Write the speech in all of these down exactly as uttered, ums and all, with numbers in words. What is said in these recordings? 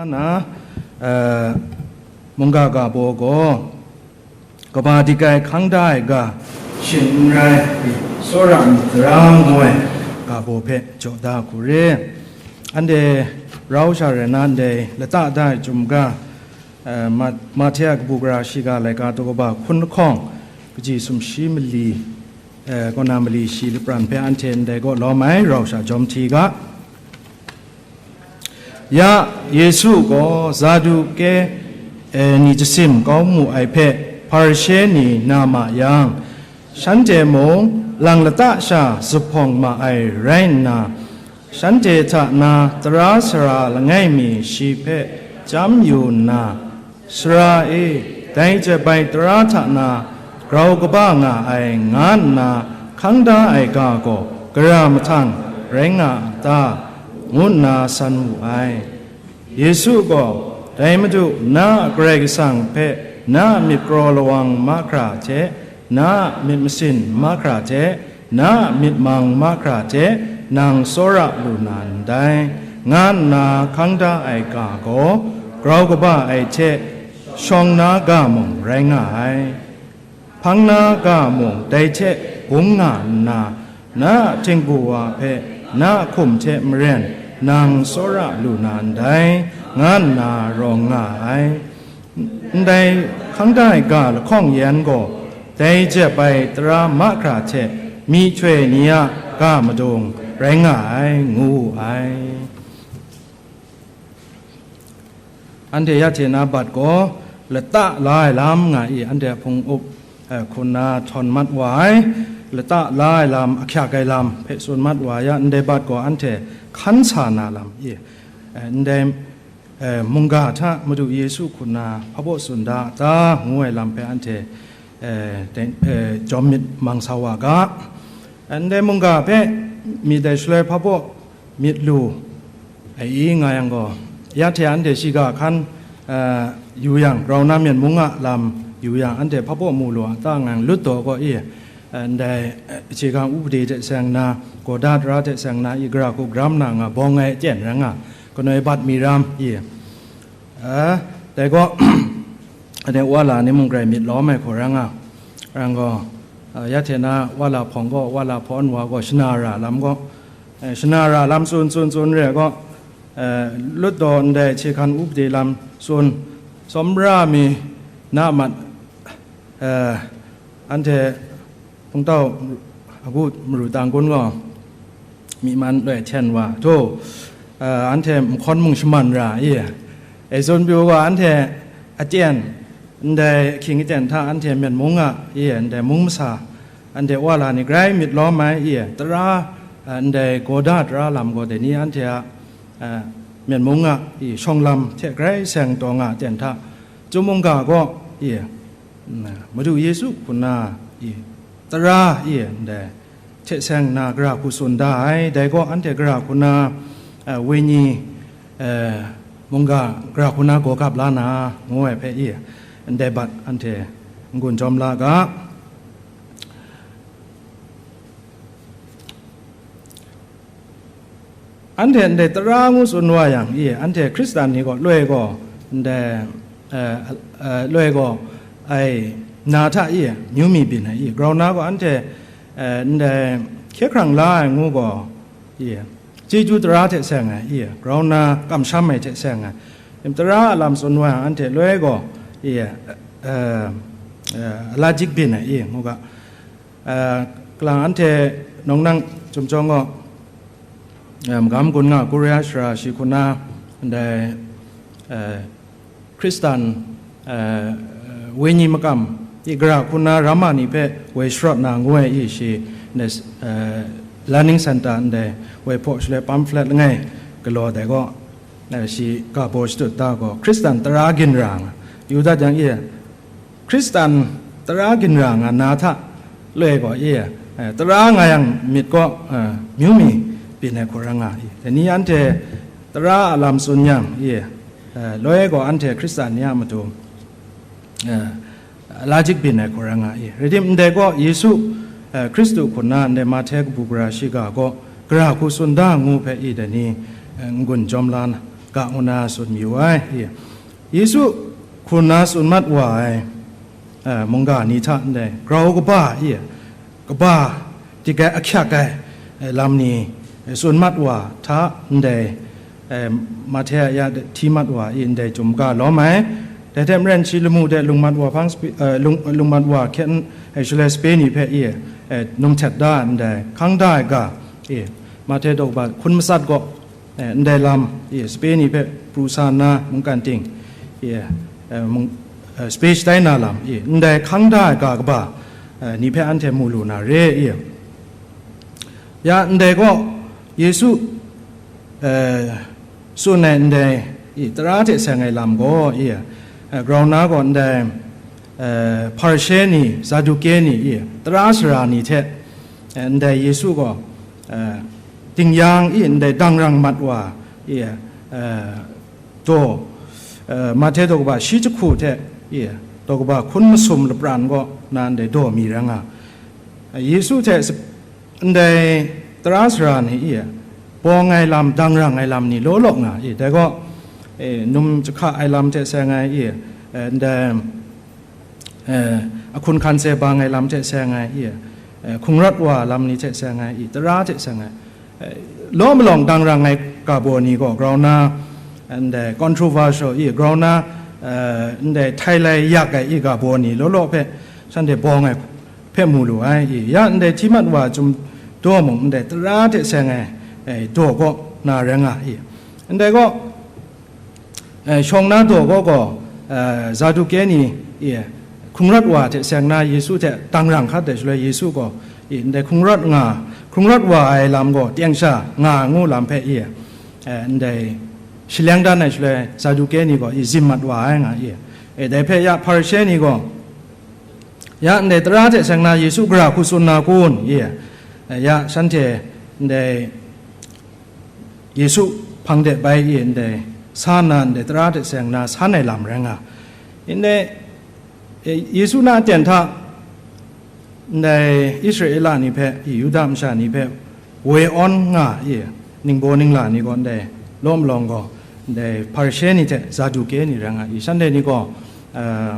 Na, eh, mungga ga baw gaw, kaba dik ai hkang da ai ga, shing n rai, tsawra myit dara ngu ai ga baw hpe jaw da hku re. Anhte rau sha rai na ndai lata da ai chyum ga, eh, Ma-, Mahte a kabu gara shiga laika daw kaba hkun lahkawng, kaji sumshi mali, eh, kaw na mali shi lapran hpe anhte ndai gaw lawm ai, rau sha jawm hti ga. Ya, Yesu gaw Zaduke, eh, ni jasim kau mu ai hpe Hparishe ni na ma yang, shanhte mung lang lata sha zuphpawng ma ai rai nna, shanhte hta na tara sara langai mi shi hpe chyam yu nna, "Sara e, dai jep ai tara hta na grau kaba nga ai, nga nna hkang da ai ga gaw gara mahtang rai nga a ta?" ngu nna san wu ai. Yesu gaw, "Dai Madu, na a Karai Kasang hpe na a myit kraw lawang mahkra hte, na a myit masin mahkra hte, na a myit mang mahkra hte nang tsawra lu na ndai," nga nna hkang da ai ga gaw, grau kaba ai hte shawng na ga mung rai nga ai. Hpang na ga mung dai hte bung nga nna, "Na a htingbu wa hpe na a hkum hte maren nang tsawra lu na ndai," nga nna rawng nga ai. Ndai hkang da ai ga lahkawng yan gaw, dai jep ai tara mahkra hte myihtoi ni a ga madung rai nga ai, ngu wu ai. Anhte ya hte na bat gaw, lata la ai lam nga i, anhte a hpung up, eh, hku nna htawn mat wa ai, lata la ai lam, ahkyak ai lam hpe tsun mat wa ya, ndai bat gaw anhte hkan sa na lam i, eh, ndai, eh, mungga hta Madu Yesu hku nna hpabaw tsun da a ta, ngu ai lam hpe anhte, eh, de-, eh, jawm myit mang sa wa ga. Ndai mungga hpe myit ai shaloi hpabaw myit lu ai i nga yang gaw, ya hte anhte shiga hkan, eh, yu yang, grau na myen mung a lam yu yang, anhte hpabaw mu lu a ta nga yang, lut daw gaw i, eh, ndai, eh, hkye hkrang upade hte seng nna, gawda tara hte seng nna i, gara hku gram na nga bawng ai aten rai nga, kanoi bat mi ram i, eh, dai gaw, anhte wala ni mung grai myit lawm ai hku rai nga, rai nga gaw, eh, ya hte na wala hpawng gaw, wala hpawn wa gaw, shana ra lam gaw, eh, shana ra lam tsun, tsun, tsun re ai gaw, eh, lut daw ndai hkye hkrang upade lam tsun, tsawmra mi na mat, eh, anhte hpungtau agu maru tang kun gaw, myi man loi hten wa, hto, eh, anhte mahkawn mung shaman ra i, e tsun pyi gaw, anhte aten, ndai ahkying aten hta anhte myen mung a i, ndai mung masa, anhte wala ni grai myit lawm ai i, tara, eh, ndai gawda tara lam gaw dai ni anhte a, eh, myen mung a i, shawng lam hte grai seng taw nga aten hta, Chyum mungga gaw i, Madu Yesu hku na i, tara i, ndai hte seng nna gara hku tsun da ai, dai gaw anhte gara hku na, eh, wenyi, eh, mungga gara hku na gaw gap la na, ngu ai hpe i, ndai bat anhte n-gun jawm la ga. Anhte ndai tara ngu tsun wa yang i, anhte Hkristan ni gaw loi gaw ndai, eh, eh, loi gaw ai na hta i, amyu mi byin ai i, grau na gaw anhte, eh, ndai hkye hkrang la ai ngu gaw i, chyeju tara hte seng ai i, grau na kamsham ai hte seng ai, tara a lam tsun wa yang anhte loi gaw i, eh, eh, alajik byin ai i, ngu ga. Eh, kalang anhte nawng nang Chyum Jawng gaw, eh, magam gun nga Korea shara shi hku na ndai, eh, Hkristan, eh, wenyi makam i gara hku na ramma ni hpe woi sharawt na ngu ai i shi, ndai, eh, learning center ndai woi hpaw shaloi pamphlet langai galaw dai gaw, eh, shi ga baw shadut da gaw, Hkristan tara ginra nga, yu dat yang i, Hkristan tara ginra nga na hta loi gaw i, eh, tara nga yang myit gaw, eh, myu mi byin ai hku rai nga i. Dai ni anhte tara a lam tsun yang i, eh, loi gaw anhte Hkristan ni a matu, eh, alajik byin ai hku rai nga i. Rai tim, ndai gaw Yesu, eh, Hkristu hku na ndai Mahte kabu gara shiga gaw gara hku tsun da ngu hpe i dai ni, eh, n-gun jawm la na. ga ngu na tsun mayu ai. I, Yesu hkun na tsun mat wa ai, eh, mungga ni hta ndai grau kaba, i, kaba, dik ai ahkyak ai, eh, lam ni, eh, tsun mat wa hta ndai, eh, Mahte a ya hti mat wa, i, ndai chyum ga lawm ai. Dai hte maren shi lamu de lung mat wa hpang sape, eh, lung, lung mat wa hkyen, eh, shaloi sape ni hpe, i, eh, num htet da ndai hkang da ai ga, i, Mahte daw kaba hkun matsat gaw, eh, ndai lam, i, sape ni hpe pru sa nna mungkan ting, i, eh, mung, eh, sape shatai na lam, i, ndai hkang da ai ga kaba, eh, ni hpe anhte mu lu na re, i. Ya ndai gaw Yesu, eh, tsun ai ndai, i, tara hte seng ai lam gaw, i, eh, grau na gaw ndai, eh, Hparishe ni, Saduke ni, i, tara sara ni hte, eh, ndai Yesu gaw, eh, dingyang, i, ndai dangrang mat wa, i, eh, daw, eh, Mahte daw kaba shi jahku hte, i, daw kaba hkun masum lapran gaw na ndai daw mi rai nga. Eh, Yesu hte sap-, ndai tara sara ni, i, bawng ai lam, dangrang ai lam ni law law nga, i, dai gaw, eh, num jahka ai lam hte seng ai, i, eh, ndai, eh, ahkun hkan se bang ai lam hte seng ai, i, eh, hkungrawt wa lam ni hte seng ai, i, tara hte seng ai, eh, law malawng dangrang ai ga baw ni gaw grau na, ndai controversial, i, grau na, eh, ndai htai lai yak ai, i, ga baw ni law law hpe shanhte bawng ai hpe mu lu ai, i, ya ndai hti mat wa chyum daw mung ndai tara hte seng ai, eh, daw kaw na rai nga, i, ndai gaw, eh, shawng na daw gaw gaw, eh, Saduke ni, i, hkungrawt wa hte seng na Yesu hte dangrang hkat ai shaloi Yesu gaw, i, ndai hkungrawt nga, hkungrawt wa ai lam gaw teng sha nga ai ngu lam hpe, i, eh, ndai shaleng dan ai shaloi Saduke ni gaw, i, zim mat wa ai nga, i, eh, dai hpe ya Hparishe ni gaw, ya ndai tara hte seng na Yesu gara hku tsun na kun, i, eh, ya shanhte ndai Yesu hpang de bai, i, ndai sa nna ndai tara hte seng na san ai lam rai nga. Ndai, eh, Yesu na aten hta ndai Israela ni hpe, i, Yuda masha ni hpe woi awn nga, i, ningbaw ningla ni gaw ndai law malawng gaw ndai Hparishe ni hte Saduke ni rai nga, i, shanhte ni gaw, eh,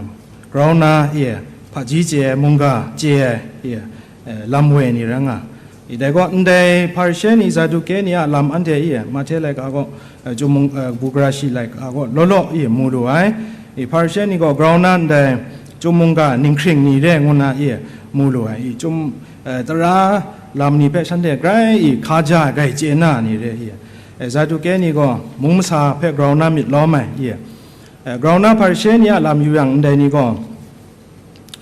grau na, i, hpaji chye ai, mungga chye ai, i, eh, lam woi ni rai nga. I, dai gaw ndai Hparishe ni, Saduke ni a lam anhte, i, Mahte laika gaw, eh, chyum mung, eh, kabu gara shi laika gaw law law, i, mu lu ai. I, Hparishe ni gaw grau na ndai chyum mungga ninghkring ni re ngu na, i, mu lu ai. I, chyum, eh, tara lam ni hpe shanhte grai, i, hkaja ai, grai chye na ni re, i, eh, Saduke ni gaw mung masa hpe grau na myit lawm ai, i, eh, grau na Hparishe ni a lam yu yang ndai ni gaw,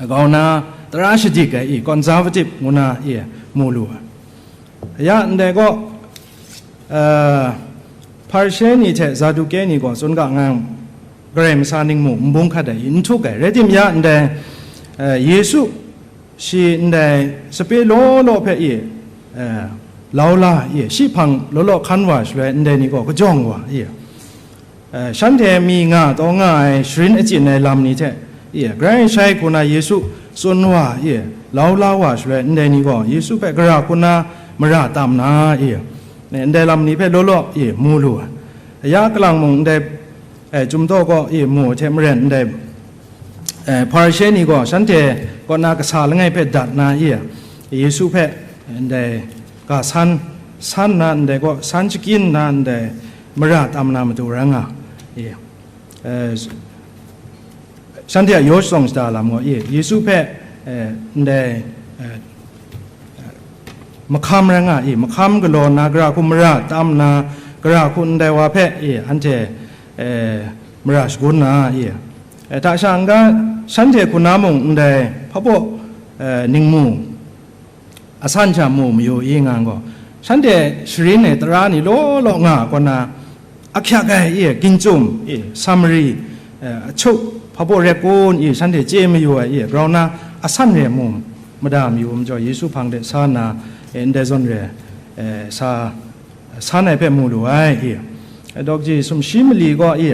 grau na tara shadik ai, i, conservative ngu na, i, mu lu ai. Ya ndai gaw, eh, Hparishe ni hte Saduke ni gaw tsun ga nga yang, Karai Masa ningmu n bung hkat ai, i, n htuk ai. Rai timung ya ndai, eh, Yesu shi ndai sape law law hpe, i, eh, lau la, i, shi hpang law law hkan wa shaloi ndai ni gaw kajawng wa, i, eh, shanhte mi nga taw nga ai sharin achyin ai lam ni hte, i, grai shai hku na Yesu tsun wa, i, lau la wa shaloi ndai ni gaw Yesu hpe gara hku na mara tam na, i, ndai lam ni hpe law law, i, mu lu ai. Ya kalang mung ndai, eh, chyum daw kaw, i, mu ai hte maren ndai, eh, Hparishe ni gaw shanhte kaw na kasa langai hpe dat na, i, Yesu hpe ndai ga san, san na ndai gaw, san shakyin na ndai mara tam na matu rai nga, i, eh, shanhte a yaw shatsawng shada lam gaw, i, Yesu hpe, eh, ndai, eh, mahkam rai nga, i, mahkam galaw na, gara hku mara tam na, gara hku ndai wa hpe, i, anhte, eh, mara shagun na, i, eh, hta sha n-ga, shanhte hku na mung ndai hpabaw, eh, ningmu asan sha mu mayu i nga gaw, shanhte sharin ai tara ni law law nga kaw na, ahkyak ai, i, ginchyum, i, Samari, eh, achuk, hpabaw rek kun, i, shanhte chye mayu ai, i, grau na asan re mu mada mayu majaw, Yesu hpang de sa nna, eh, ndai zawn re, eh, sa, san ai hpe mu lu ai, i. Dawk ji sumshi mali gaw, i,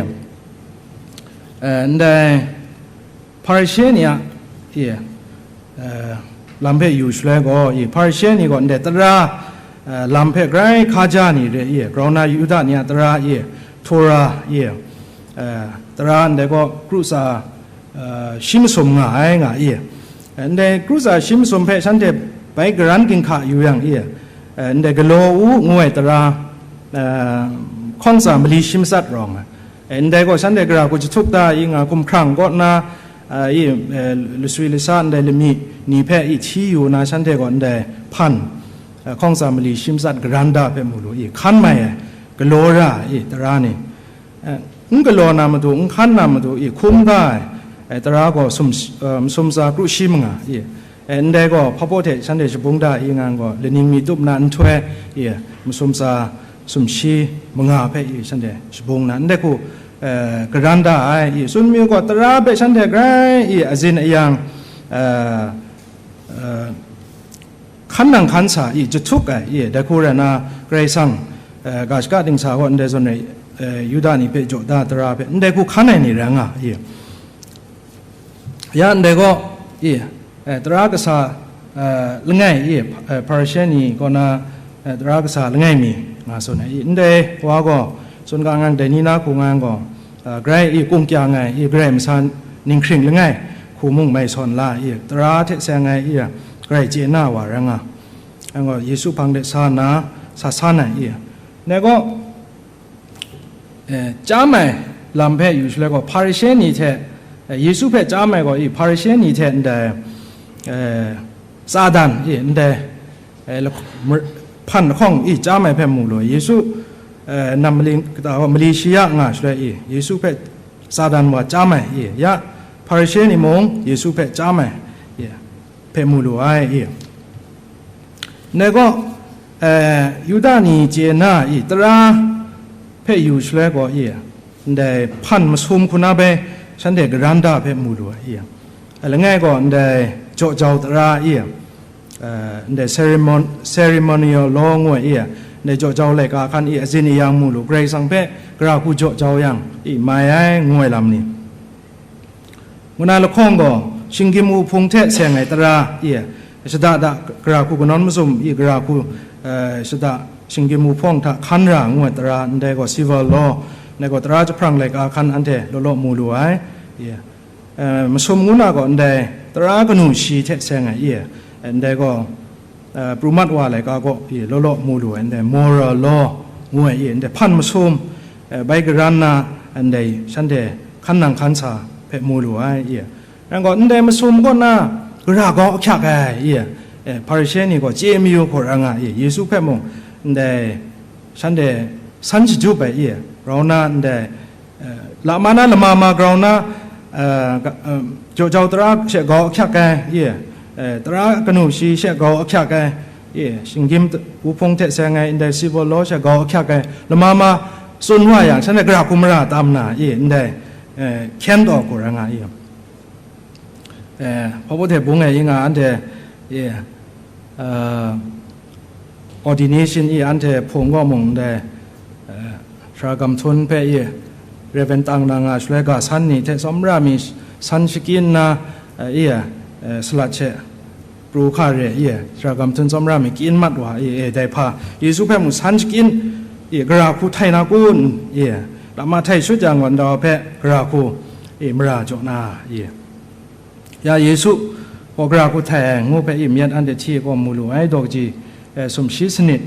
eh, ndai Hparishe ni a, i, eh, lam hpe yu shaloi gaw, i, Hparishe ni gaw ndai tara, eh, lam hpe grai hkaja ni re, i, grau na Yuda ni a tara, i, Torah i, eh, tara ndai gaw kru tsa, eh, shi masum nga ai nga i. Eh, ndai kru tsa shi masum hpe shanhte bai karan ginhka yu yang i, eh, ndai galaw u ngu ai tara, eh, hkawng tsa mali shi matsat rawng ai. Eh, ndai gaw shanhte gara hku jahtuk da i nga, hkumhkrang kaw na, eh, i, eh, laswi lasa ndai lami ni hpe i hti yu na shanhte gaw ndai hpan, eh, hkawng tsa mali shi matsat karan da hpe mu lu i, hkan mai ai, galaw ra ai i, tara ni, eh, n galaw na matu, n hkan na matu i, hkum ga ai, eh, tara gaw sum, eh, masum tsa kru shi manga i, eh, ndai gaw hpabaw hte shanhte shabung da i nga gaw, laning mi tup na nhtoi i, masum tsa sum shi manga hpe i, shanhte shabung na ndai hku, eh, karan da ai i, tsun mi gaw, tara hpe shanhte grai i, azin ayang, eh, eh, hkan nang hkan sa i, jahtuk ai i, dai hku rai na, Karai Kasang, eh, ga shaka dingsa gaw ndai zawn rai, eh, Yuda ni hpe jaw da tara hpe ndai hku hkan ai ni rai nga i. Ya ndai gaw i, eh, tara kasa, eh, langai i, eh, Hparishe ni kaw na, eh, tara kasa langai mi nga tsun ai i. Ndai wa gaw, tsun ga ngang dai ni na hku nga yang gaw, ah, grai i kung kyang ai i, grai masa ninghkring langai hku mung mai sawn la i, tara hte seng ai i, grai chye na wa rai nga. Yang gaw, Yesu hpang de sa nna, sa san ai i. Ndai gaw, eh, chyam ai lam hpe yu shaloi gaw, Hparishe ni hte, eh, Yesu hpe chyam ai gaw i, Hparishe ni hte ndai, eh, Satan i, ndai, eh, lahk-, mer-, hpan lahkawng i chyam ai hpe mu lu, Yesu, eh, nam mali kata gaw mali shi ya nga shaloi i, Yesu hpe Satan wa chyam ai i, ya Hparishe ni mung Yesu hpe chyam ai i, hpe mu lu ai i. Ndai gaw, eh, Yuda ni chye na i, tara hpe yu shaloi gaw i, ndai hpan masum hku na bai shanhte karan da hpe mu lu ai i. Langai gaw ndai jaw jau tara i, eh, ndai ceremon-, ceremonial law ngu ai i, ndai jaw jau laika hkan i, azin i yang mu lu, Karai Kasang hpe gara hku jaw jau yang i, mai ai, ngu ai lam ni. Ngu na lahkawng gaw, shinggyim wuhpung hte seng ai tara i, shada da gara hku kanawn mazum i, gara hku, eh, shada shinggyim wuhpawng hta hkan ra ngu ai tara, ndai gaw civil law, ndai gaw tara jahprang laika hkan anhte law law mu lu ai i, eh, masum ngu na gaw ndai tara kanu shi hte seng ai i, ndai gaw, eh, pru mat wa laika gaw i, law law mu lu ai, ndai moral law ngu ai i, ndai hpan masum, eh, bai karan na, ndai shanhte hkan nang hkan sa hpe mu lu ai i. Yang gaw, ndai masum kaw na gara grau ahkyak ai i, eh, Hparishe ni gaw chye mayu hkau ra nga i, Yesu hpe mung ndai shanhte san shajup ai i, grau na ndai, eh, lama na lama ma grau na, eh, ga-, eh, jaw jau tara she grau ahkyak ai, i, eh, tara kanu shi she grau ahkyak ai, i, shinggyim t-, wuhpung hte seng ai, ndai civil law she grau ahkyak ai, lama ma tsun wa yang, shanhte gara hku mara tam na, i, ndai, eh, hkyen taw hkau ra nga i. Eh, hpabaw hte bung e i nga anhte, i, eh, ordination i anhte hpung gaw mung ndai, eh, sara gam htum hpe i, Reverend tang na nga shaloi ga san ni hte tsawmra mi san shakyin nna, eh, i, eh, salat she pru hka re i, sara gam htum tsawmra mi kyin mat wa i, eh, dai hpa Yesu hpe mung san shakyin i, gara hku htai na kun i, lama htai shut yang gaw ndau hpe gara hku i, mara jaw na i. Ya Yesu gaw gara hku htai ai ngu hpe i mayat anhte hti ai gaw mu lu ai, daw kaji, eh, sumshi sanit,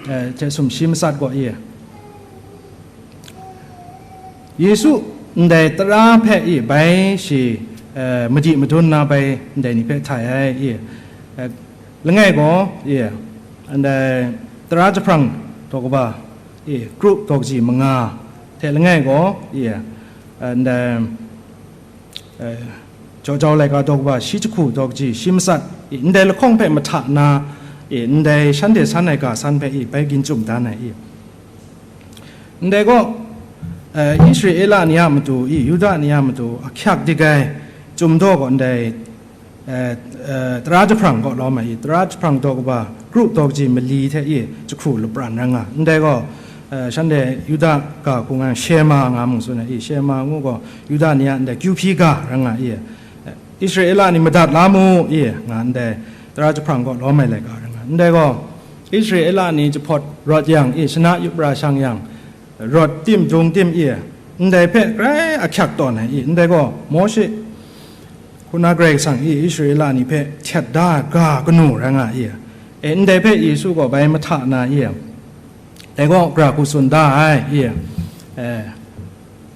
eh, hte sumshi matsat gaw i. Yesu ndai tara hpe i bai shi, eh, madi madun na bai ndai ni hpe htai ai i. Eh, langai gaw i, ndai tara jahprang daw kaba i, kru daw kaji manga hte langai gaw i, eh, ndai eh, jaw jau laika daw kaba shi jahku daw kaji shi matsat i, ndai lahkawng hpe mahta na i, ndai shanhte san ai ga san hpe i, bai ginchum dan ai i. Ndai gaw, eh, Israela ni a matu i, Yuda ni a matu ahkyak dik ai, chyum daw gaw ndai, eh, eh, tara jahprang kaw lawm ai i, tara jahprang daw kaba, kru daw kaji mali hte i, jahku lapran rai nga. Ndai gaw, eh, shanhte Yuda ga hku nga Shema nga mung tsun ai i, Shema ngu gaw Yuda ni a ndai kyu hpyi ga rai nga i, eh, Israela ni madat la mu i, nga ndai tara jahprang kaw lawm ai laika rai nga. Ndai gaw Israela ni jahpawt rawt yang i, shana yup ra shang yang, rawt tim, dung tim i, ndai hpe grai ahkyak tawn ai i, ndai gaw Mawshe hku na Karai Kasang i Israela ni hpe htet da ai ga kanu rai nga i, e, ndai hpe Yesu gaw bai mahta na i, dai gaw gara hku tsun da ai i, e,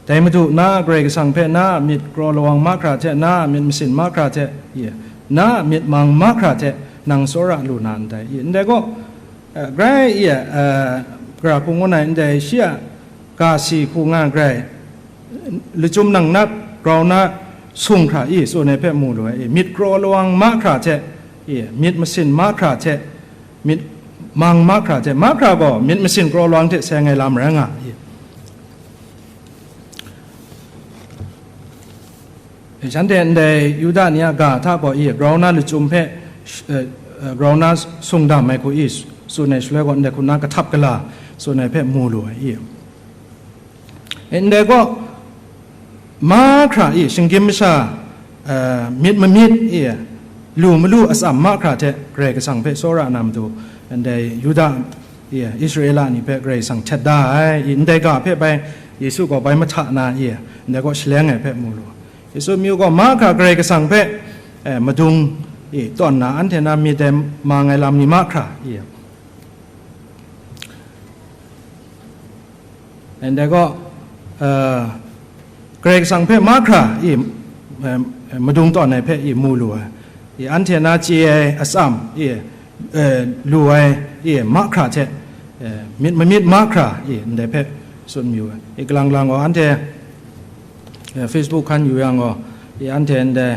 dai Madu, na a Karai Kasang hpe na a myit kraw lawang mahkra hte, na a myit masin mahkra hte, i, na a myit mang mahkra hte nang tsawra lu na ndai, i, ndai gaw, eh, grai, i, eh, gara hku ngun ai ndai, shi a ga si hku nga ai grai, lachyum nang na grau na sung hkra i tsun ai hpe mu lu ai, i, myit kraw lawang mahkra hte, i, myit masin mahkra hte, myit mang mahkra hte, mahkra gaw myit masin kraw lawang hte seng ai lam rai nga, i. E, shanhte ndai Yuda ni a ga hta gaw i, grau na lachyum hpe, eh, eh, grau na sung dam ai hku i, tsun ai shaloi gaw, ndai hku na kahtap kala tsun ai hpe mu lu ai i. E, ndai gaw, mahkra i, shinggyim masha, eh, myit mamyit i, lu malu atsam mahkra hte Karai Kasang hpe tsawra na matu, ndai Yuda i, Israela ni hpe Karai Kasang htet da ai i, ndai ga hpe bai Yesu gaw bai mahta na i, ndai gaw shaleng ai hpe mu lu. Yesu myu gaw mahkra Karai Kasang hpe, eh, madung i, tawn na anhte na myit ai mang ai lam ni mahkra i, ndai gaw, eh, Karai Kasang hpe mahkra i, eh, madung tawn ai hpe i mu lu ai. I, anhte na chye ai atsam i, eh, lu ai i, mahkra hte, eh, myit mamyit mahkra i, ndai hpe tsun mayu ai. I, kalang lang gaw anhte, eh, Facebook hkan yu yang gaw, i, anhte ndai,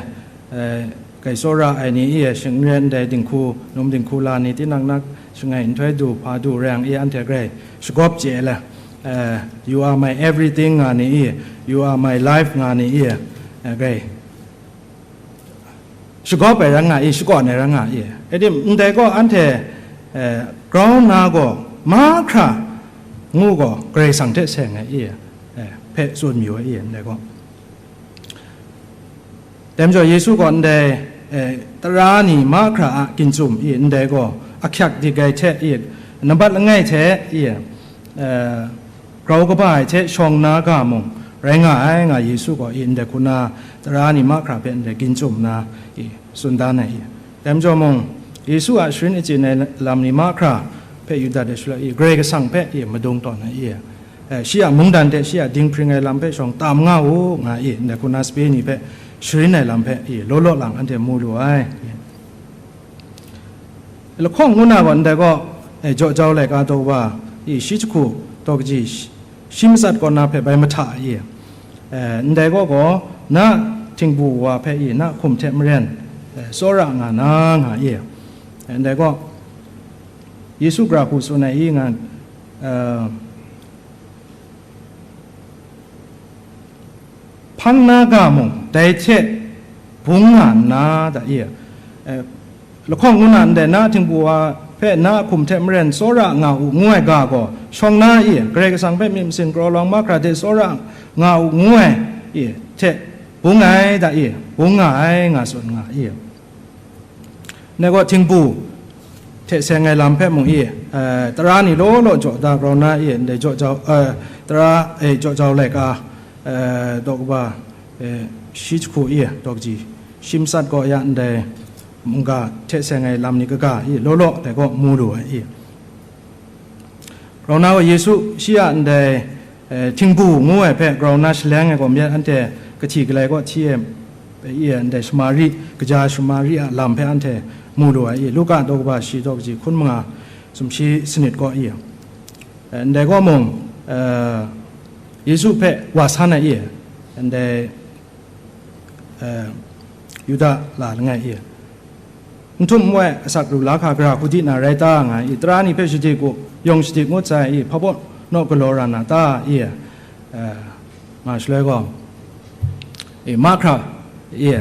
eh, kai tsawra ai ni i, shing n ren ndai dinghku, num dinghku la ni, tinang na shangai nhtoi du, hpa du rai yang i, anhte grai shagawp chye ai le, eh, "You are my everything," nga ni i, "You are my life," nga ni i, eh, grai shagawp ai rai nga i, shakawn ai rai nga i. E tim, ndai gaw anhte, eh, grau na gaw mahkra ngu gaw Karai Kasang hte seng ai i, eh, hpe tsun mayu ai i, ndai gaw. Dai majaw Yesu gaw ndai, eh, tara ni mahkra a ginchyum i, ndai gaw ahkyak dik ai hte i, nambat langai hte i, eh, grau kaba ai hte shawng na ga mung rai nga ai, nga Yesu gaw i, ndai hku na tara ni mahkra hpe ndai ginchyum na i, tsun dan ai i. Dai majaw mung, Yesu a sharin achyin ai lam ni mahkra hpe yu dat ai shaloi i, Karai Kasang hpe i, madung tawn ai i, eh, shi a mungdan hte shi a dinghpring ai lam hpe shawng tam nga u, nga i, ndai hku na sape ni hpe sharin ai lam hpe i, law law lang anhte mu lu ai. Lahkawng ngu na gaw ndai gaw, eh, jaw jau laika daw wa i, shi jahku daw kaji shi, shi matsat kaw na hpe bai mahta i, eh, ndai gaw gaw na htingbu wa hpe i, na hkum hte maren, eh, tsawra nga na nga i, eh, ndai gaw Yesu gara hku tsun ai i nga, eh, hpang na ga mung dai hte bung nga nna, da i, eh, lahkawng ngu na ndai na htingbu wa hpe na hkum hte maren tsawra nga u ngu ai ga gaw, shawng na i, Karai Kasang hpe myit masin kraw lawang mahkra hte tsawra nga u ngu ai i, hte bung ai, da i, bung nga ai, nga tsun nga i. Ndai gaw htingbu hte seng ai lam hpe mung i, eh, tara ni law law jaw da grau na i, ndai jaw jau, eh, tara, eh, jaw jau laika, eh, daw kaba, eh, shi jahku i, daw kaji, shi matsat gaw ya ndai mungga hte seng ai lam ni kaga i, law law dai gaw mu lu ai i. Grau na gaw Yesu shi a ndai, eh, htingbu ngu ai hpe grau na shaleng ai gaw myit anhte kahti galai kaw hti ai, i, ndai Shamari, kaja Shamari a lam hpe anhte mu lu ai i, Luka daw kaba shi daw kaji hkun manga sumshi sanit kaw i, eh, ndai gaw mung, eh, Yesu hpe wa san ai i, ndai, eh, Yuda la langai i, n htum n wai asak lu la hka gara hku di na rai ta nga i, tara ni hpe shadik u, yawng shadik ngut sai i, hpa baw naw galaw ra na ta i, eh, nga shaloi gaw, i, mahkra i,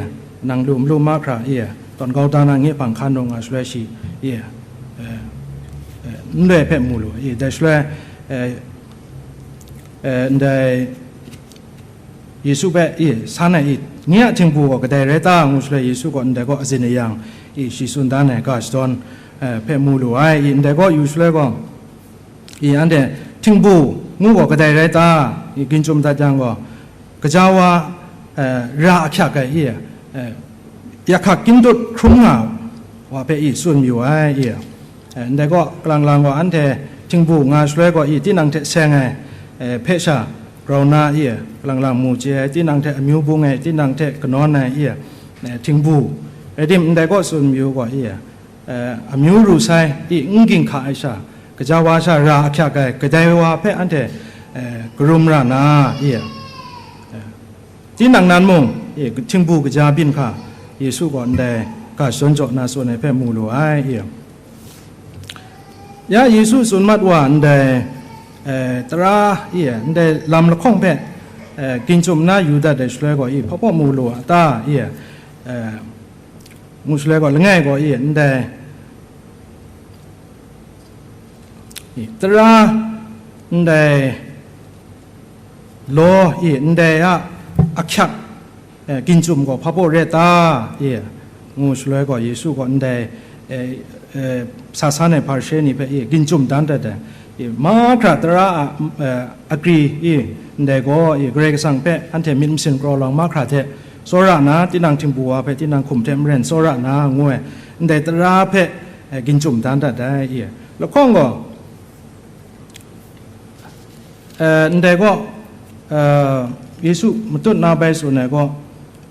nang lu malu mahkra i, tawn kau da na nge hpang hkan rawng nga shaloi shi i, eh, eh, n loi hpe mu lu i, dai shaloi, eh, eh, ndai Yesu hpe i san ai i, nye a htingbu gaw kadai rai ta ngu shaloi Yesu gaw ndai gaw azin ayang i, shi tsun dan ai ga shadawn, eh, hpe mu lu ai i, ndai gaw yu shaloi gaw, i, anhte htingbu ngu gaw kadai rai ta? I, ginchyum dat yang gaw, gaja wa, eh, ra ahkyak ai i, eh, yahkak kyindut hkrum nga wa hpe i tsun mayu ai i, eh, ndai gaw, kalang lang gaw anhte htingbu nga shaloi gaw i, tinang hte seng ai, eh, hpe sha grau na i, kalang lang mu chye ai, tinang hte amyu bung ai, tinang hte kanawn ai i, eh, htingbu, rai tim, ndai gaw tsun mayu gaw i, eh, amyu ru sai i n ginhka ai sha, gaja wa sha ra ahkyak ai, kadai wa hpe anhte, eh, karum ra na i, eh, tinang nan mung, i, htingbu kaja byin hka, Yesu gaw ndai ga shadawn jaw na tsun ai hpe mu lu ai i. Ya Yesu tsun mat wa ndai, eh, tara i, ndai lam lahkawng hpe, eh, ginchyum na yu dat ai shaloi gaw i, hpabaw mu lu a ta i, eh, ngu shaloi gaw, langai gaw i, ndai, i, tara, ndai law i, ndai a ahkyak, eh, ginchyum gaw hpabaw re ta i, ngu shaloi gaw, Yesu gaw ndai, eh, eh, sa san ai Hparishe ni hpe i, ginchyum dan dat ai. I, mahkra tara a, eh, agri i, ndai gaw i, Karai Kasang hpe anhte myit masin kraw lawng mahkra hte tsawra na, tinang htingbu wa hpe tinang hkum hte maren tsawra na, ngu ai, ndai tara hpe, eh, ginchyum dan dat ai i. Lahkawng gaw, eh, ndai gaw, eh, Yesu matut na bai tsun ai gaw,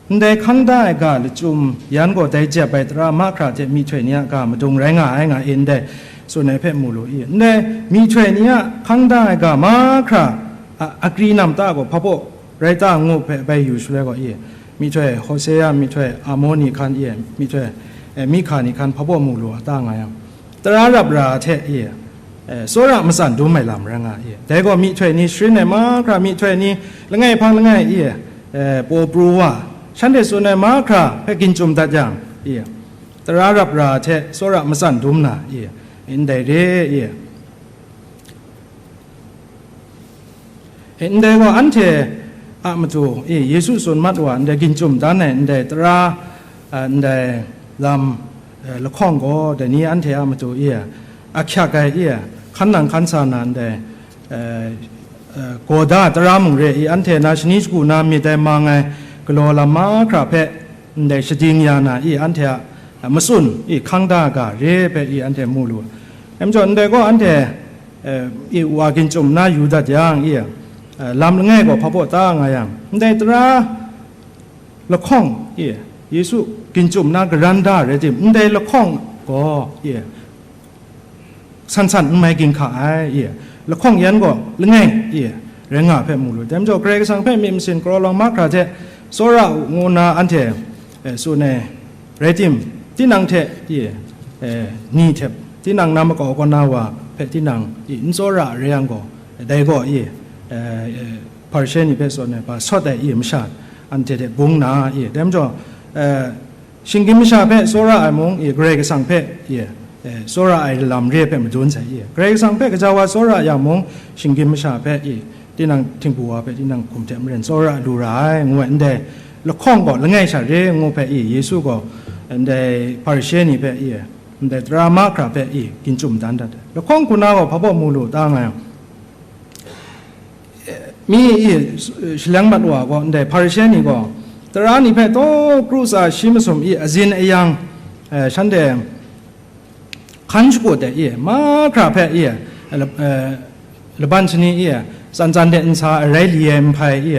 ndai hkang da ai ga lachyum yan gaw dai jep ai tara mahkra hte myihtoi ni a ga madung rai nga ai nga e ndai, tsun ai hpe mu lu i. Ndai myihtoi ni a hkang da ai ga mahkra a, agri nam ta gaw hpabaw rai ta ngu hpe bai yu shaloi gaw i, myihtoi Hosea, myihtoi Amoni hkan i, myihtoi, eh, Mihka ni hkan hpabaw mu lu a ta nga yang, tara rap ra hte i, eh, tsawra matsan dum ai lam rai nga i. Dai gaw myihtoi ni sharin ai mahkra, myihtoi ni langai hpang langai i, eh, paw pru wa, shanhte tsun ai mahkra hpe ginchyum dat yang i, tara rap ra hte tsawra matsan dum na i, ndai re i. E, ndai gaw anhte a matu, e, Yesu tsun mat wa, ndai ginchyum dan ai, ndai tara, a, ndai lam, e, lahkawng gaw, dai ni anhte a matu, e, ahkyak ai, e, hkan nang hkan sa na, ndai, e, e, gaw da tara mung re i, anhte na shani shagu na myit ai mang ai galaw lam mahkra hpe, ndai shading ya na i, anhte a, a, matsun i, hkang da ga re hpe i, anhte mu lu ai. Dai majaw, ndai gaw anhte, e, i, wa ginchyum na yu dat yang i, e, lam langai gaw hpabaw ta nga yang, ndai tara lahkawng i, Yesu ginchyum na garan da rai tim, ndai lahkawng gaw i, san san n mai ginhka ai, i, lahkawng yan gaw langai, i, rai nga hpe mu lu. Dai majaw, Karai Kasang hpe myit masin kraw lawng mahkra hte tsawra u ngu nna anhte, e, tsun ai rai tim, tinang hte, i, e, ni hte tinang na makau kaw na wa hpe tinang, i, n tsawra rai yang gaw, dai gaw, i, e, e, Hparishe ni hpe tsun ai, hpa sawt ai, i, masha anhte hte bung na, i, dai majaw, e, shinggyim masha hpe tsawra ai mung, i, Karai Kasang hpe, i, e, tsawra ai lam re hpe madun sai, i, Karai Kasang hpe gaja wa tsawra yang mung, shinggyim masha hpe, i, tinang htingbu wa hpe tinang hkum hte maren tsawra lu ra ai, ngu ai, ndai lahkawng gaw langai sha re ngu hpe, i, Yesu gaw ndai Hparishe ni hpe, i, ndai tara mahkra hpe, i, ginchyum dan dat ai. Lahkawng hku na gaw hpabaw mu lu ta nga yang, mi, i, shaleng mat wa gaw, ndai Hparishe ni gaw, tara ni hpe taw kru tsa shi masum i, azin ayang, e, shanhte hkan shakut ai i, mahkra hpe i, lab-, e, laban shani i, tsan tsan de nsa arai li ai nhpai i,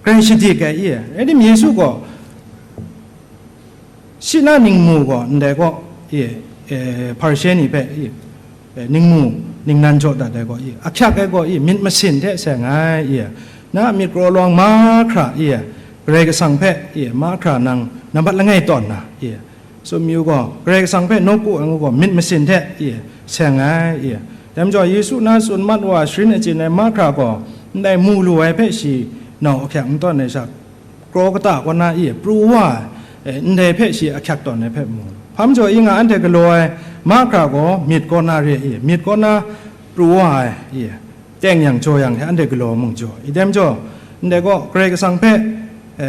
grai shadik ai i, rai tim Yesu gaw, shi na ningmu gaw ndai gaw, e, e, Hparishe ni hpe, e, e, ningmu ningnan jaw dat ai gaw, e, ahkyak ai gaw, e, myit masin hte seng ai, e, na myit kraw lawng mahkra, e, Karai Kasang hpe, e, mahkra nang nambat langai tawn na, e, tsun mayu gaw, Karai Kasang hpe nawku ai ngu gaw, myit masin hte, e, seng ai, e. Dai majaw, Yesu na tsun mat wa sharin achyin ai mahkra gaw, ndai mu lu ai hpe shi nau ahkyak n tawn ai sha, kraw kata kaw na i pru wa ai, e, ndai hpe shi ahkyak tawn ai hpe mu. Hpa majaw i nga anhte galaw ai mahkra gaw myit kaw na re i, myit kaw na pru wa ai i, teng yang jaw yang hte anhte galaw mung jaw. I dai majaw, ndai gaw Karai Kasang hpe, e,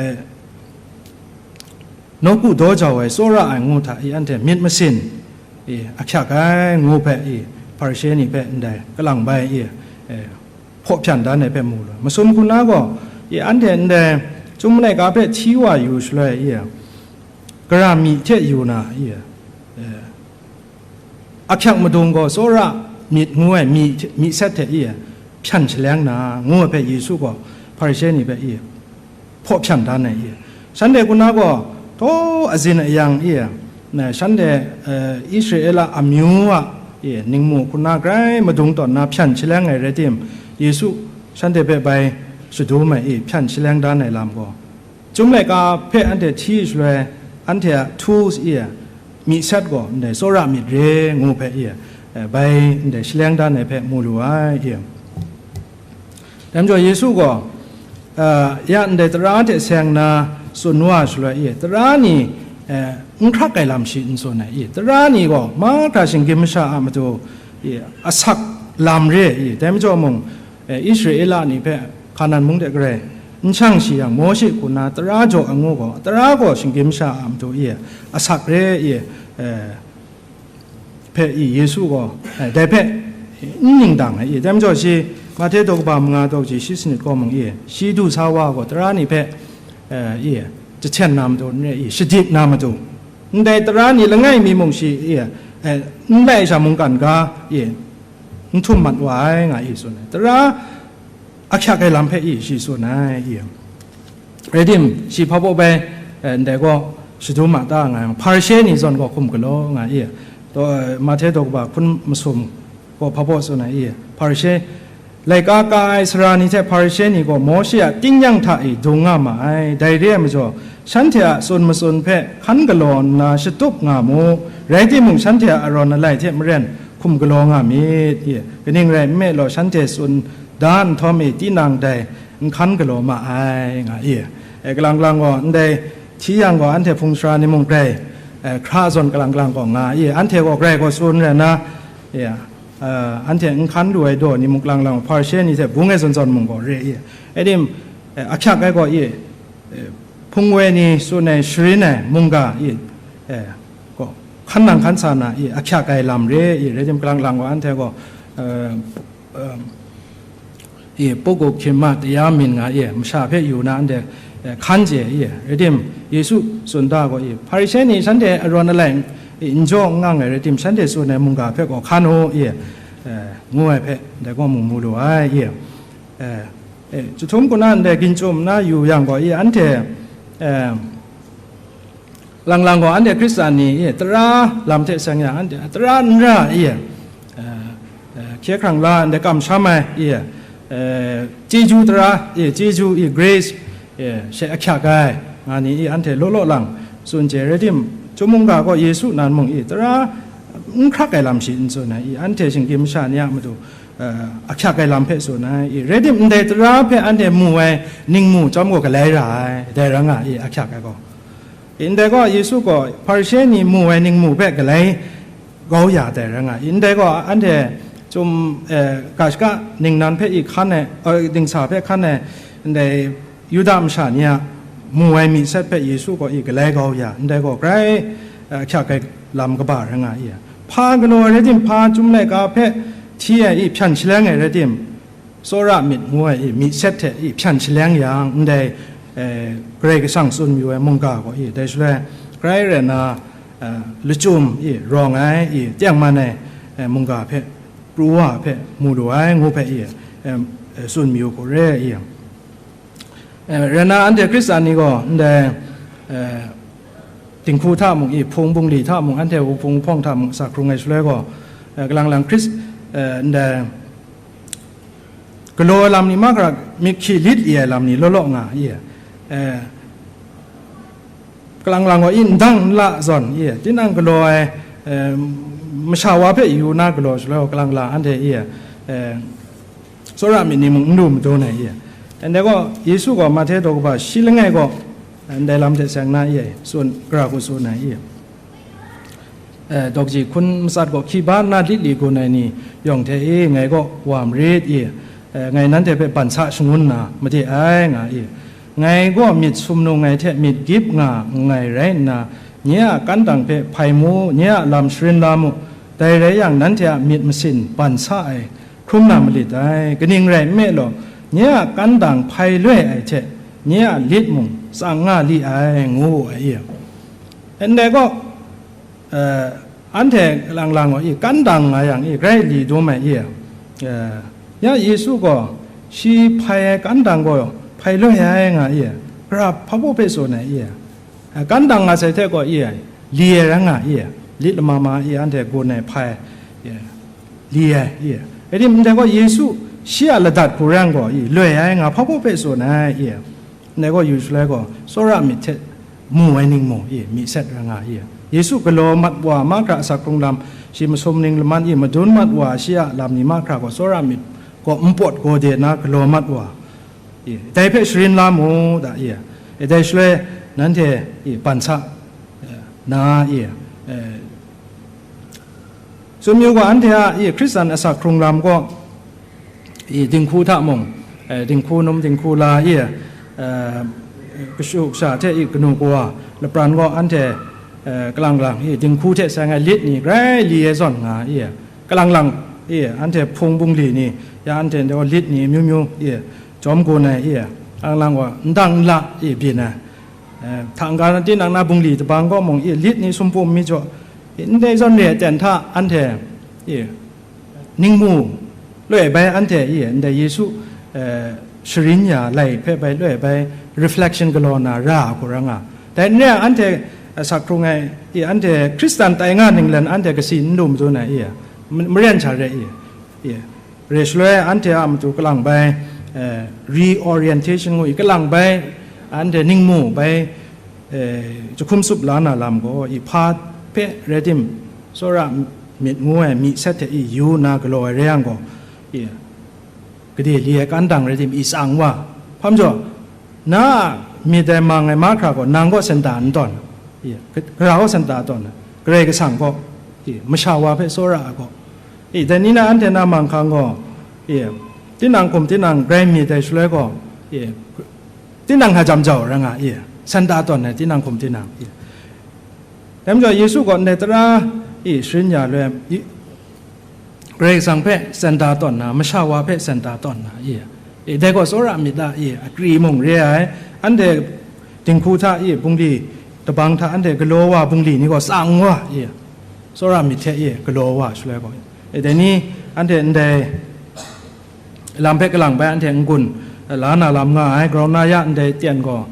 nawku daw jau ai, tsawra ai ngu hta i anhte myit masin i ahkyak ai ngu hpe i Hparishe ni hpe ndai kalang bai i, e, hkaw hpyan dan ai hpe mu lu ai. Masum hku na gaw, i, anhte ndai Chyum laika hpe hti wa yu shaloi, i, gara myi hte yu na, i, e, ahkyak madung gaw tsawra myit ngu ai myi hte, myi set hte, i, hpyan shaleng na, ngu ai hpe Yesu gaw Hparishe ni hpe, i, hpaw hpyan dan ai, i. Shanhte hku na gaw, taw azin ayang, i, na, shanhte, eh, Israela amyu a, i, ningmu hku na grai madung tawn na hpyan shaleng ai rai tim, Yesu shanhte hpe bai shadum ai, i, hpyan shaleng dan ai lam gaw, Chyum laika hpe anhte hti shaloi, anhte a tools, i, myi set gaw ndai tsawra myit re ngu hpe, i, eh, bai ndai shaleng dan ai hpe mu lu ai, i. Dai majaw Yesu gaw, eh, ya ndai tara hte seng na tsun wa shaloi, i, tara ni, eh, n hkrak ai lam shi n tsun ai, i, tara ni gaw mahkra shinggyim masha a matu, i, asak lam re, i, dai majaw mung, eh, Israela ni hpe Hkanan mung de garai n shang shi yang, Mawshe hku na tara jaw ai ngu gaw, tara gaw shinggyim masha a matu, i, asak re, i, eh, hpe, i, Yesu gaw, eh, dai hpe n ning dang ai, i, dai majaw shi Mahte daw kaba manga daw kaji shi sanit kaw mung, i, shi du sa wa gaw tara ni hpe, eh, i, jahten na matu n re, i, shadip na matu, ndai tara ni langai mi mung shi, i, eh, n lai sha mungkan ga, i, n htum mat wa ai, nga i tsun ai. Tara ahkyak ai lam hpe i shi tsun ai, i. Rai tim, shi hpa baw bai, eh, ndai gaw shadum ma ta nga yang, Hparishe ni zawn gaw hkum galaw nga i, taw, eh, Mahte daw kaba hkun masum gaw hpa baw tsun ai i, Hparishe, laika ka ai sara ni hte Hparishe ni gaw Mawshe a tingnyang hta e dung nga ma ai. Dai re ai majaw, shanhte a tsun matsun hpe hkan galaw nna shatup nga mu, rai timung, shanhte a arawn alai hte maren hkum galaw nga myit, i, kaning rai nme law, shanhte tsun da nhtawm e, tinang dai n hkan galaw ma ai, nga i. E, kalang kalang gaw, ndai hti yang gaw, anhte hpung sara ni mung grai, e, hkra zawn kalang kalang gaw nga i, anhte gaw grai gaw tsun rai na, i, e, anhte n hkan lu ai daw ni mung kalang kalang, Hparishe ni hte bung e zawn zawn mung gaw re i. E tim, e, ahkyak ai gaw i, e, hpung woi ni tsun ai, sharin ai mungga i, e, gaw hkan nang hkan sa na i, ahkyak ai lam re i, rai tim kalang kalang gaw, anhte gaw, e, um, i, pogo hkyim ma taya min nga i, masha hpe yu na anhte, eh, hkan chye i, rai tim, Yesu tsun da gaw i, Hparishe ni shanhte arawn alai i, n jaw n ngang ai rai tim, shanhte tsun ai mungga hpe gaw hkan u i, eh, ngu ai hpe, dai gaw mung mu lu ai i, eh, eh, chyahtum hku na ndai ginchyum na yu yang gaw i, anhte, eh, Lang lang gaw, anhte Hkristan ni, i, tara lam hte seng yang, anhte tara n ra, i, eh, eh, hkye hkrang la, ndai kamsham ai, i, eh, chyeju tara, i, chyeju, i, grace, i, she ahkyak ai, nga ni, i, anhte law law lang tsun chye rai tim, Chyum mungga gaw Yesu nan mung, i, tara n hkrak ai lam shi n tsun ai, i, anhte shinggyim masha ni a matu, eh, ahkyak ai lam hpe tsun ai, i, rai tim, ndai tara hpe anhte mu ai ningmu chyawm gaw galai ra ai, dai rai nga, i, ahkyak ai gaw. Ndai gaw Yesu gaw Hparishe ni mu ai ningmu hpe galai kau ya dai rai nga i. Ndai gaw anhte chyum, eh, ga shaka ningnan hpe i hkan ai, eh, dingsa hpe hkan ai, ndai Yuda masha ni a mu ai myi set hpe Yesu gaw i galai kau ya, ndai gaw grai, eh, ahkyak ai lam kaba rai nga i. Hpa galaw ai rai tim, hpa chyum laika hpe hti ai i hpyan shaleng ai rai tim, tsawra myit ngu ai i, myi set hte i hpyan shaleng yang, ndai, eh, Karai Kasang tsun mayu ai mungga gaw i, dai shaloi, grai rai na, eh, lachyum i, rawng ai i, tengman ai, eh, mungga hpe, pru wa hpe mu lu ai ngu hpe i, eh, eh, tsun mayu hku re i. Eh, rai na, anhte Hkristan ni gaw, ndai, eh, dinghku hta mung i, hpung bungli hta mung, anhte wuhpung wuhpawng hta mung sa hkrung ai shaloi gaw, eh, kalang lang Hkris-, eh, ndai, galaw ai lam ni mahkra, myit hkyi lit li ai lam ni law law nga i, eh, kalang lang gaw i, ndang nla zawn i, tinang galaw ai, eh, masha wa hpe yu na galaw shaloi gaw, kalang lang anhte i, eh, tsawra myit ni mung n lu madun ai i. Ndai gaw, Yesu gaw Mahte daw kaba shi langai gaw, ndai lam hte seng na i, tsun, gara hku tsun ai i. Eh, daw kaji hkun matsat gaw hkyi ba nna lit li gun ai ni yawng hte i, ngai gaw wa marit i, eh, ngai nanhte hpe ban sa shangun na made ai, nga i. Ngai gaw myit sumnung ai hte myit gyip nga nngai rai nna, nye a kantang hpe hpai mu, nye a lam sharin la mu, dai rai yang, nanhte a myit masin ban sa ai hkrum na malit dai. Kaning rai nme law, nye a kandang hpai loi ai hte, nye a lit mung tsang nga li ai, ngu wu ai. Ndai gaw, eh, anhte lang lang gaw i, kandang nga yang i, grai li dum ai i, eh, ya Yesu gaw shi hpai ai kandang gaw hpai loi ai nga i, gara hpa baw hpe tsun ai i, eh, kandang nga sai hte gaw i, li ai rai nga i, lit lama ma i, anhte gun ai hpai, eh, li ai i, rai tim ndai gaw Yesu shi a ladat hku rai yang gaw i, loi ai nga hpa baw hpe tsun ai i, ndai gaw yu shaloi gaw, tsawra myit hte mu ai ning mung i, myi set rai nga i, Yesu galaw mat wa mahkra asak hkrung lam, shi masum ning laman i, madun mat wa shi a lam ni mahkra gaw, tsawra myit gaw npawt gaw de na galaw mat wa i, dai hpe sharin la mu da i, e dai shaloi nanhte i, ban sa, eh, na i, eh, Tsun yu gaw, anhte a i Hkristan asak hkrung lam gaw, i dinghku hta mung, eh, dinghku num dinghku la i, eh, kashu kasha hte i kanu kawa lapran gaw anhte, eh, kalang lang i dinghku hte seng ai lit ni grai li e zawn nga i, kalang lang i anhte hpung bungli ni, ya anhte gaw lit ni myu myu i jawm gun ai i, kalang lang gaw ndang nla i byin ai. Eh, hta n-ga na tinang na bungli tabang gaw mung i, lit ni sumpum mi jaw, i, ndai zawn re ai ten hta anhte, i, ningmu loi bai anhte, i, ndai Yesu, eh, sharin ya lai hpe bai loi bai reflection galaw na ra ai hku rai nga. Dai n re ai anhte, eh, asak hkrung ai, i, anhte Hkristan tai nga ninglen anhte kasi n lu madun ai, i, ma-, maren sha re, i, i, re shaloi anhte a matu kalang bai, eh, reorientation ngu i, kalang bai, anhte ningmu bai, eh, jahkum tsup la na lam gaw, i hpa hpe rai tim, tsawra myit ngu ai myi set hte i yu nna galaw ai rai yang gaw, i gade li ai kandang rai tim, i tsang wa. Hpa majaw, na a myit dai mang ai mahkra gaw, nang gaw senta n tawn, i, gara gaw senta tawn, Karai Kasang gaw, i, masha wa hpe tsawra ai gaw, i, dai ni na anhte na mang hkang gaw, i, tinang hkum tinang grai myit ai shaloi gaw, i, tinang hta jam jau rai nga i, senta tawn ai tinang hkum tinang i. Dai majaw Yesu gaw ndai tara i sharin ya loi, i, Karai Kasang hpe senta tawn na, masha wa hpe senta tawn na i, i, dai gaw tsawra myit a i, akri mung re ai, anhte dinghku hta i, bungli tabang hta anhte galaw wa bungli ni gaw tsang wa i, tsawra myit hte i, galaw wa shaloi gaw, i, dai ni anhte ndai lam hpe kalang bai anhte n-gun la na lam nga ai, grau na ya ndai ten gaw,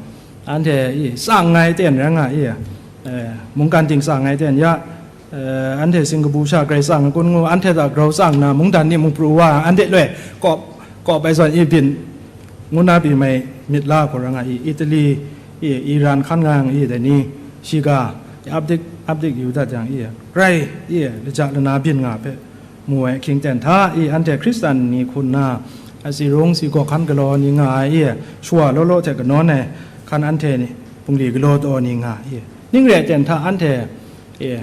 anhte i tsang ai ten rai nga i, eh, mungkan ting tsang ai ten ya, eh, anhte sing kabu sha Karai Kasang a kun ngu, anhte hta grau tsang na mungdan ni mung pru wa, anhte loi kawp, kawp ai zawn i byin, ngu na pyi mai myit la hku rai nga i, Italy i, Iran hkan nga yang i, dai ni, shiga, i, ap dik, ap dik yu dat yang i, grai i, laja lana byin nga hpe, mu ai ahkying ten hta i, anhte Hkristan ni hku nna, a, si rung si gawk hkan galaw ni nga ai i, shawa law law hte kanawn ai hkan anhte ni bungli galaw taw ni nga i, ning re ai ten hta anhte i,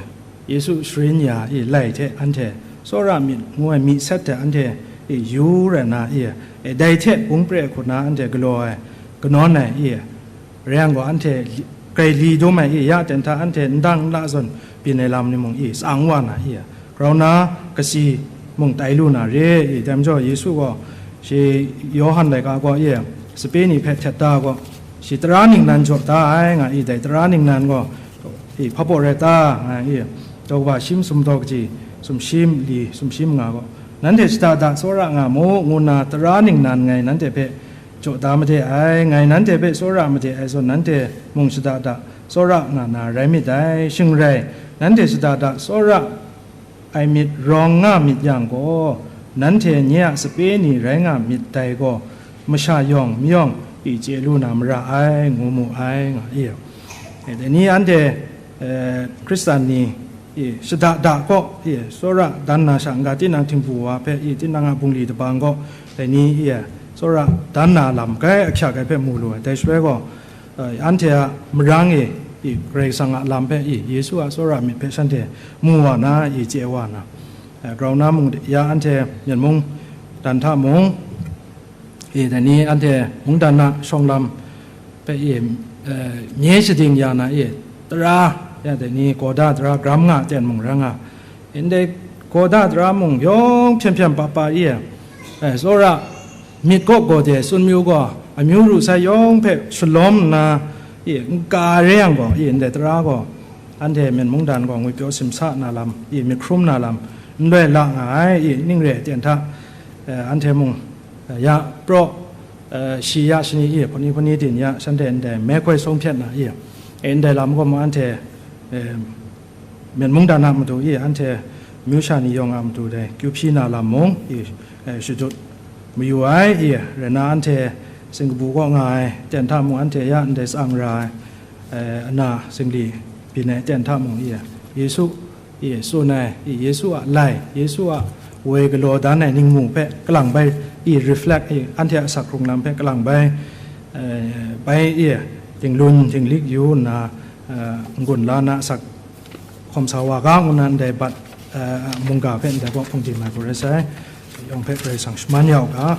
Yesu sharin ya i, lai hte anhte tsawra myit ngu ai myi sat hte anhte i, yu rai na i, e, dai hte bung pre hku nna anhte galaw ai, kanawn ai i, rai yang gaw, anhte li-, grai li dum ai i, ya ten hta anhte ndang nla zawn byin ai lam ni mung i, tsang wa na i, grau na kasi mung tai lu na re i, dai majaw Yesu gaw shi Yawhan laika gaw i, sape ni hpe htet da gaw, shi tara ningnan jaw da ai nga i, dai tara ningnan gaw i, hpa baw rai ta nga i, daw kaba shi masum daw kaji, sumshi mali, sumshi manga gaw, nanhte shada da tsawra nga mu, ngu nna tara ningnan ngai nanhte hpe jaw da made ai, ngai nanhte hpe tsawra made ai zawn, nanhte mung shada da tsawra nga na rai myit dai. Shing rai, nanhte shada da tsawra ai myit rawng nga myit yang gaw, nanhte nye a sape ni rai nga myit dai gaw, masha yawng mayawng i chye lu na mara ai, ngu mu ai, nga i. E, dai ni anhte, e, Hkristan ni, i, shada da gaw, i, tsawra dan na sha n-ga, tinang htingbu wa hpe, i, tinang a bungli dabang gaw, dai ni, i, tsawra dan na lam grai ahkyak ai hpe mu lu ai. Dai shaloi gaw, e, anhte a marang e, i, Karai Kasang a lam hpe, i, Yesu a tsawra myit hpe shanhte mu wa na, i, chye wa na, e, grau na mung ya anhte Myen mung dan hta mung, i, dai ni anhte mungdan a shawng lam hpe i, e, nye shading ya na i, tara, ya dai ni Gawda tara gram nga ten mung rai nga, ndai Gawda tara mung yawng hpyen hpyen pa pa i, Eh, tsawra myit kaw gaw de tsun mayu gaw, amyu ru sai yawng hpe shalawm nna, i, n ka re yang gaw, i, ndai tara gaw, anhte myen mungdan gaw ngwipyaw simsa na lam, i, myit hkrum na lam, n loi la nga ai, i, ning re ten hta, eh, anhte mung, eh, ya praw, eh, shi ya shani, i, hpuni hpuni din ya, shanhte ndai me koi sung hpyet na, i, eh, ndai lam gaw mung anhte, eh, myen mungdan a matu i, anhte myu sha ni yawng a matu dai kyu hpyi na lam mung i, eh, shadut mayu ai i, rai na anhte singkabu kaw nga ai ten hta mung, anhte ya ndai tsang ra ai, eh, ana singli byin ai ten hta mung i, Yesu i tsun ai i, Yesu a lai, Yesu a woi galaw dan ai ningmu hpe kalang bai i, reflect i, anhte a asak hkrung lam hpe kalang bai, eh, bai i, dinglun dinglik yu nna, eh, n-gun la na asak hkawm sa wa ga, ngu na ndai bat, eh, mungga hpe ndai kaw hpung di mai gaw rai sai. Yawng hpe Karai Kasang shaman ya u ga.